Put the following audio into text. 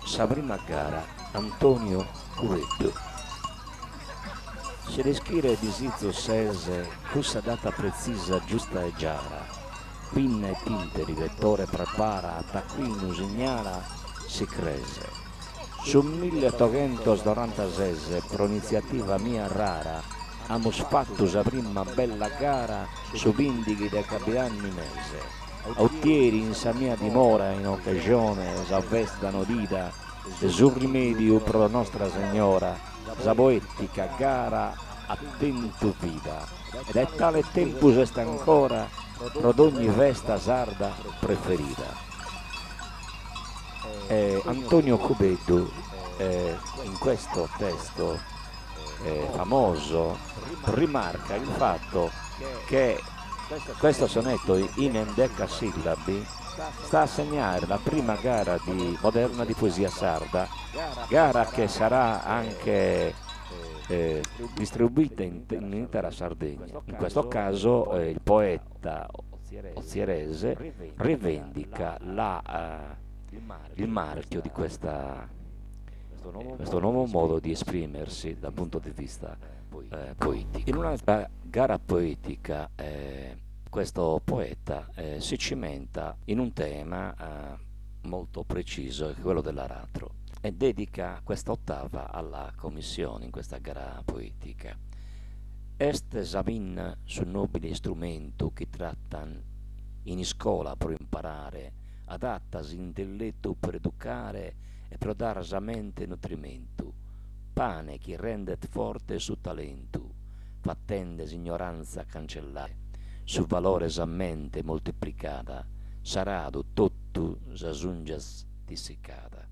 Sa prima gara, Antonio Cubeddu. Si de ischire disizu ses, cussa data pretzisa giusta e giara, pinna e tinteri lettore prepara a taccuinu signala si cres. Su milleottoghentos norantases pro initziativa mia rara amus fattu sa prima bella gara su bindighi de cabidanni mese. A Utieri in sa mia dimora in occasione 'e sa festa nodida de su Rimediu pro Nostra Segnora sa poetica gara at tentu vida e dae tale tempus est ancora pro dogni festa sarda preferida. Antonio Cubeddu in questo testo famoso rimarca il fatto che questo sonetto in endecasillabi sta a segnare la prima gara di moderna di poesia sarda, gara che sarà anche distribuita in intera Sardegna. In questo caso il poeta ozierese rivendica la, il marchio di questa, questo nuovo modo di esprimersi dal punto di vista poetico. In un'altra gara poetica questo poeta si cimenta in un tema molto preciso, che è quello dell'aratro, e dedica questa ottava alla commissione in questa gara poetica. Est sa pinna su nobile istrumentu chi trattan in iscola pro imparare, adatta s'intellettu pro educare e pro dare a sa mente nutrimentu, pane chi rendet forte su talentu, fattende s'ignoranza cancellare, su valore sa mente moltiplicada, s'aradu totu sas ungias ti siccada.